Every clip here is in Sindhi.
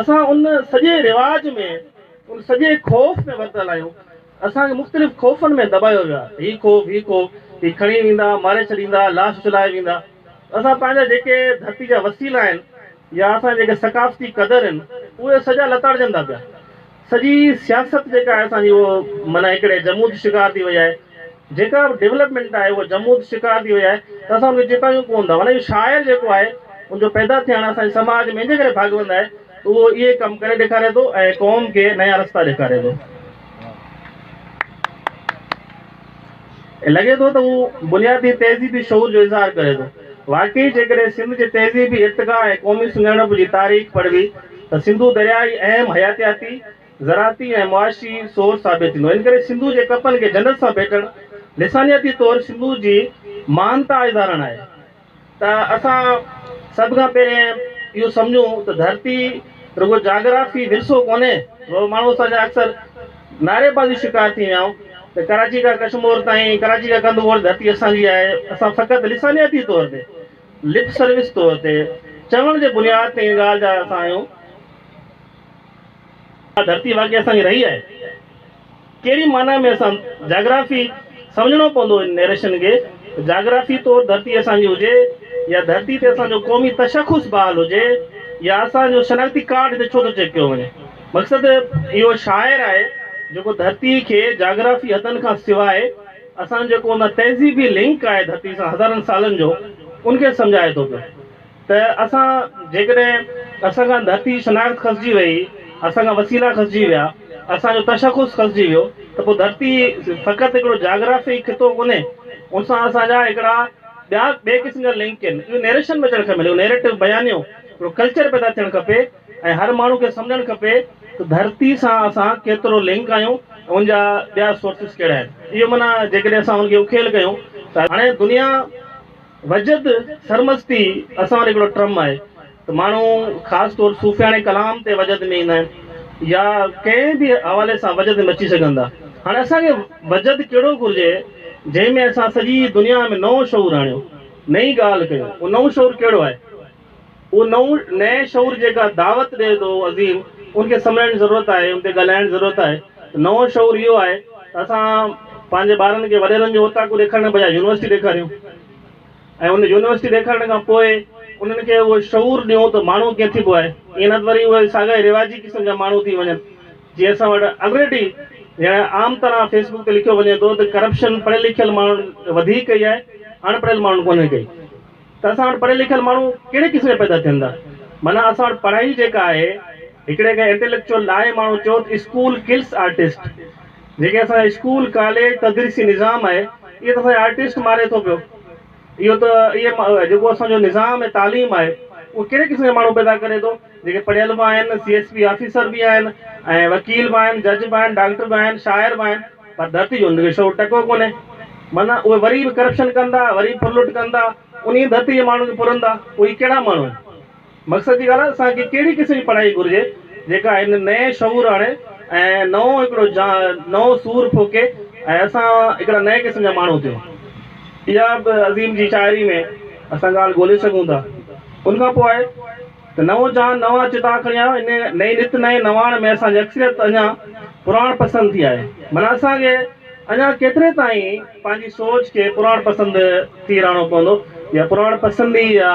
اسان ان سڄي رواج ۾، ان سڄي خوف ۾ ورتل آهيون. اسان کي مختلف خوفن ۾ دٻايو ويو آهي. هي خوف، هي خوف، هي کڻي ويندا، ماري ڇڏيندا، لاش اڇلائي ويندا. اسان پنهنجا جيڪي ڌرتي جا وسيلا آهن يا اسان جا جيڪي ثقافتي قدر آهن، اهي سڄا لتاڙجن ٿا پيا. سڄي سياست جيڪا آهي اسان جي اهو معنيٰ هڪڙي جمود شڪار ٿي وئي آهي. جيڪا به ڊولپمينٽ آهي اها جمود شڪار ٿي وئي آهي ته اسان ان کي چتايون ڪونه ٿا. معنيٰ اهو شاعر جيڪو آهي ان جو پيدا ٿيڻ اسان جي سماج ۾ ان جي ڪري ڀاڳوند آهي ته اهو اهي ڪم ڪري ڏيکاري ٿو ۽ قوم کي نيا رستا ڏيکاري ٿو. لڳي ٿو ته هو بنيادي تهذيبي شعور جو اظهار ڪري ٿو. واقعي جيڪڏهن سنڌ جي تهذيبي ارتقا ۽ قومي سڃاڻپ جي تاريخ پڙهبي ته سنڌو درياء ئي اهم حياتياتي، زراعتي ۽ معاشي سورس ثابت ٿيندو. ان ڪري سنڌو جي ڪپن کي جنت سان ڀيٽڻ لسانياتي طور سنڌو جي مهانتا اظهارڻ آهي. ته اسان سڀ کان پهرين اهو سمجهون ته ڌرتي رڳو جاگرافي ورثو ڪونهي. رڳو ماڻهو اسان جا اڪثر نعريبازي شڪار ٿي ويا آهيون ته ڪراچي کان ڪشمور تائين، ڪراچي کان ڪنڌڪوٽ ڌرتي اسان جي آهي. اسان فقط لسانياتي طور تي، لپ سروس طور تي، چوڻ جي بنياد تي ان ڳالهه جا اسان آهيون. ڌرتي واقعي اسان جي رهي آهي؟ ڪهڙي معنيٰ ۾ اسان جاگرافي سمجهڻو پوندو ان نيريشن کي ته جاگرافي طور ڌرتي اسان جي هجي يا ڌرتي تي اسان جو قومي تشخص بحال هجي يا اسان جو شناختي ڪارڊ هتي ڇو ٿو چيڪ ڪيو وڃي؟ مقصد اهو شاعر آهي جيڪو ڌرتي کي جاگرافي حدن کان سواء اسان جو جيڪو ان تهذيبي لنڪ آهي ڌرتي سان هزارن سالن جو ان کي سمجهائي ٿو پيو. ته اسان جيڪڏهن اسان کان ڌرتي جي شناخت کسجي وئي، اسان کان وسيلا کسجي ويا، اسان جو تشخص کسجي ويو ته پوء ڌرتي فقط هڪڙو جاگرافي خطو ڪونهي، ان سان اسان جا هڪڙا ٻيا ٻئي قسم جا لنڪ آهن. اهو نيريشن ۾ اچڻ کپي، اهو نيريٽو بيانيو هڪڙو ڪلچر پيدا ٿيڻ کپي ۽ هر ماڻهو کي سمجهڻ کپي ته ڌرتي سان اسان ڪيترو لنڪ آهيون ۽ ان جا ٻيا سورسز ڪهڙا آهن. اهو معنيٰ جيڪڏهن اسان ان کي اکيل ڪيون ته هاڻي دنيا وجد سرمستي اسان وٽ هڪڙو ٽرم آهي ته ماڻهو خاص طور صوفياڻي ڪلام تي وجد ۾ ايندا آهن يا ڪنهن به حوالي سان وجد ۾ اچي سگهن ٿا. هاڻي اسان کي وجد ڪهڙو گهرجي جنهن ۾ اسان سڄي دنيا ۾ نئون شعور آڻيون، نئين ڳالهه ڪيون. اهو نئون شعور ڪهڙو آهي؟ اهو نئون نئين شعور جيڪا دعوت ڏئي ٿو عظيم ان کي سمجهڻ جي ضرورت آهي، ان تي ڳالهائڻ جي ضرورت آهي ته نئون شعور اهو آهي ته اسان پنهنجي ٻارن کي وڏيرن جون اوطاقون ڏيکارڻ بجاء يونيورسٽي ڏيکاريون ۽ ان يونيورسٽي ڏيکارڻ کان پوء انهن کي اهو شعور ڏيون ته ماڻهو ڪيئن ٿيبو آهي ائين نه ته وري اهي ساڳا ئي رواجي قسم جا ماڻهو ٿي وڃن جيئن اسان وٽ الريڊي يعني عام طرح فيس بڪ تي لکيو وڃي ٿو ته ڪرپشن پڙهيل لکيل ماڻهن وڌيڪ ڪئي آهي اڻ پڙهيل ماڻهن ڪونهي ڪئي. ته اسان وٽ پڙهيل لکيل ماڻهو ڪهڙي قسم جا پيدا ٿين ٿا؟ معنيٰ اسان وٽ پڙهائي جيڪا آهي، هڪڙي ڪنهن انٽيليڪچوئل ڏاهي ماڻهو چيو ته اسڪول ڪلس آرٽسٽ. جيڪي اسان جا اسڪول، ڪاليج، تدريسي نظام آهي، اهي ته اسان جا آرٽسٽ ماري ٿو پيو. اهو ته اهي جيڪو اسان جو نظام تعليم آهي، اهو ڪهڙي قسم جا ماڻهو پيدا ڪري ٿو؟ جيڪي پڙهيل به آهن، سي ايس پي آفيسر به آهن ۽ وڪيل به آهن، جج به آهن، ڊاڪٽر به آهن، شاعر به آهن پر ڌرتي جو انهن کي شعور ٽڪو ڪونهي. معنيٰ اهي وري به ڪرپشن ڪندا، وري به ڦرلٽ ڪندا، انهيء ڌرتي جي ماڻهن کي ڦرندا، اهي ڪهڙا ماڻهو آهن؟ مقصد جي ڳالهه آهي اسان کي ڪهڙي قسم جي پڙهائي گهرجي جيڪا هن نئين شعور آڻي ۽ نئون هڪڙو نئون سور ڦوڪي ۽ اسان هڪڙا نئين قسم جا ماڻهو ٿيون. اها به عظيم جي شاعري ۾ اسان ڳالهه ڳولي سگهون ٿا. ان کان پوء آهي. ته نئون جهان نوان چتاء کڻي آيو. ان نئين نت نئين نواڻ ۾ اسان جي اڪثريت اڃا پراڻ پسند ٿي آهي. معنيٰ اسان کي اڃا ڪيتري تائين پنهنجي سوچ کي پراڻ پسند ٿي رهڻو پوندو يا پراڻ پسندي يا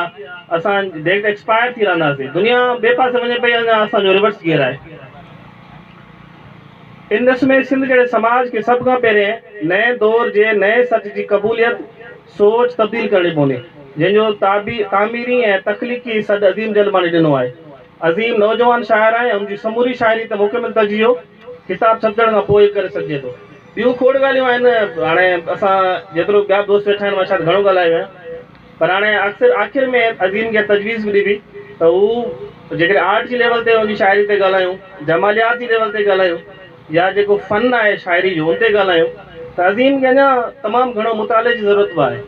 اسان ڊيٽ ايڪسپائر ٿي رهنداسين. دنيا ٻئي پاسي وڃي پئي اڃا اسان جو ريورس گيئر آهي. ان ڏس ۾ سنڌ جهڙي سماج کي سڀ کان پهرين نئين دور جي نئين سچ جي قبوليت، سوچ تبديل ڪرڻي پوندي، جنهن جو تعميري ۽ تخليقي سڏ عظيم جلباڻي ڏنو آهي. عظيم نوجوان شاعر آهي ۽ ان جي سموري شاعري تي مڪمل تجزيو ڪتاب ڇپجڻ کان پوء ئي ڪري سگهجي ٿو. ٻيون کوڙ ڳالهيون آهن، هاڻي اسان جيترو ٻيا به دوست ويٺا آهن مان شايد گهڻو ڳالهائي ويو آهيان پر هاڻي اڪثر آخر ۾ عظيم کي تجويز به ڏبي ته هو جيڪڏهن آرٽ جي ليول تي ان جي شاعري تي ڳالهايون، جماليات جي ليول تي ڳالهايون يا جيڪو فن آهي شاعري جو ان تي ڳالهايون ته عظيم کي اڃا تمام گهڻو مطالعي جي ضرورت به آهي.